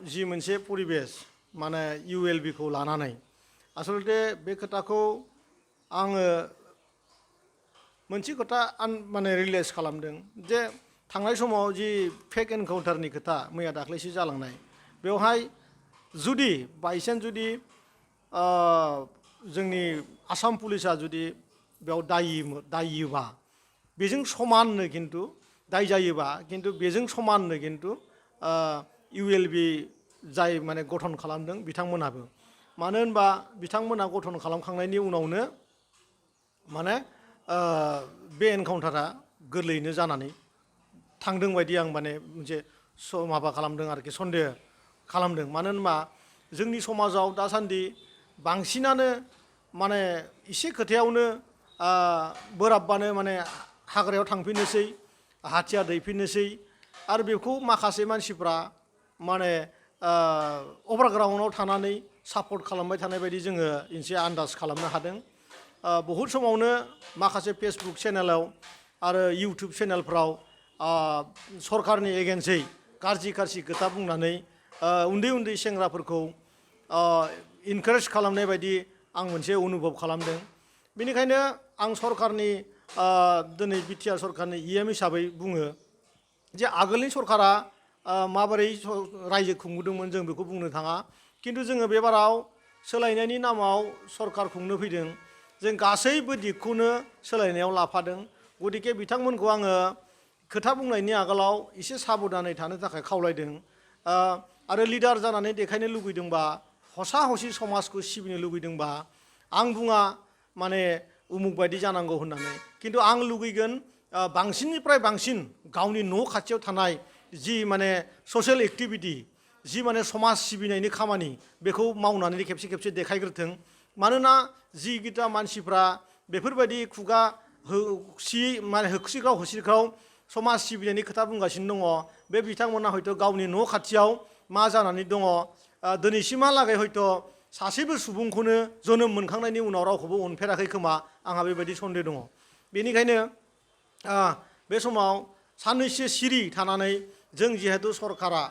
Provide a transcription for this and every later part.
जि मोनसे परिबेस माने ULB खौ लानानै आसलते बे खोथाखौ आङो मोनसे खोथा माने रियेलाइज खालामदों जे थांनाय समाव जि फेक एनकाउन्टारनि खोथा मैया दाख्लैसो जालांनाय बेवहाय जुदि बायचान्स जुदि जोंनि आसाम पुलिसा जुदि बेयाव दायोबा बेजों समाननो किन्तु दाय जायोबा किन्तु बेजों समाननो किन्तु ULB जाय माने गठन खालामदों बिथांमोनाबो मानो होनबा बिथांमोना गठन खालामखांनायनि उनावनो माने बे एनकाउन्टारा गोरलैयैनो जानानै थांदों बायदि आं माने मोनसे माबा खालामदों आरोखि सन्देह खालामदों मानो होनबा जोंनि समाजाव दासान्दि बांसिनानो माने एसे खोथायावनो बोराबबानो माने हाग्रायाव थांफिननोसै हाथियार दैफिननोसै आरो बेखौ माखासे मानसिफ्रा माने अभारग्राउन्डआव थानानै सापर्ट खालामबाय थानाय बायदि जोङो एसे आन्दाज खालामनो हादों बहुद समावनो माखासे फेसबुक चेनेलाव आरो इउटुब चेनेलफ्राव सरकारनि एगेन्सै गाज्रि खोथा बुंनानै उन्दै उन्दै सेंग्राफोरखौ इनकारेज खालामनाय बायदि आं मोनसे अनुभब खालामदों बेनिखायनो आं सरकारनि दिनै बिटिआर सरकारनि EM हिसाबै बुङो जे आगोलनि सरकारा माबोरै रायजो खुंबोदोंमोन जों बेखौ बुंनो थाङा किन्तु जोङो बेबाराव सोलायनायनि नामाव सरकार खुंनो फैदों जों गासैबो दिगखौनो सोलायनायाव लाफादों गतिके बिथांमोनखौ आङो खोथा बुंनायनि आगोलाव एसे साबधानै थानो थाखाय खावलायदों आरो लिडार जानानै देखायनो लुगैदोंबा हसा हसि समाजखौ सिबिनो लुगैदोंबा आं बुङा माने उमुक बायदि जानांगौ होननानै किन्तु आं लुगैगोन बांसिननिफ्राय बांसिन गावनि न' खाथियाव थानाय जि माने ससियेल एक्टिभिटि जि माने समाज सिबिनायनि खामानि बेखौ मावनानै खेबसे खेबसे देखायग्रोथों मानोना जि गिता मानसिफ्रा बेफोरबायदि खुगा माने होख्रिख्राव होस्रिख्राव समाज सिबिनायनि खोथा बुंगासिनो दङ बे बिथांमोना हयथ' गावनि न' खाथियाव मा जानानै दङ दिनैसिमहालागै हयथ' सासेबो सुबुंखौनो जोनोम मोनखांनायनि उनाव रावखौबो अनफेराखै खोमा आंहा बेबायदि सन्देह दङ बेनिखायनो बे समाव साननैसो सिरि थानानै जों जिहेतु सरकारा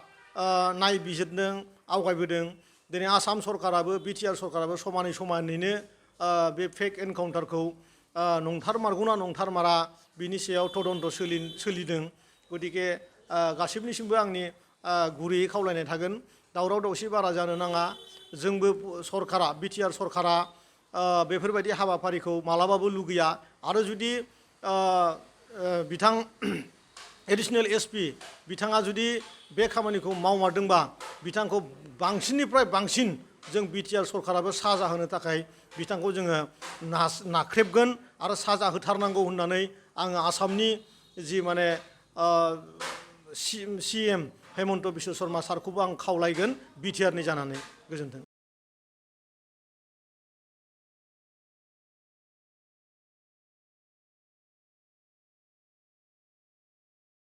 नायबिजिरदों आवगायबोदों दिनै आसाम सरकाराबो बिटिआर सरकाराबो समानैनो बे फेक एनकाउन्टारखौ नंथारमारगौना नंथारमारा बिनि सायाव तदन्त सोलिदों गतिके गासिबनिसिमबो आंनि गुरैयै खावलायनाय थागोन दावराव दावसि बारा जानो नाङा जोंबो सरकारा बिटिआर सरकारा बेफोरबायदि हाबाफारिखौ मालाबाबो लुगैया आरो जुदि बिथां एडिशनेल SP बिथाङा जुदि बे खामानिखौ मावमारदोंबा बिथांखौ बांसिननिफ्राय बांसिन जों बिटिआर सरकाराबो साजा होनो थाखाय बिथांखौ जोङो नाख्रेबगोन आरो साजा होथारनांगौ होननानै आङो आसामनि जि माने CM हेमन्त बिश्व शर्मा सारखौबो आं खावलायगोन बिटिआरनि जानानै गोजोन्थों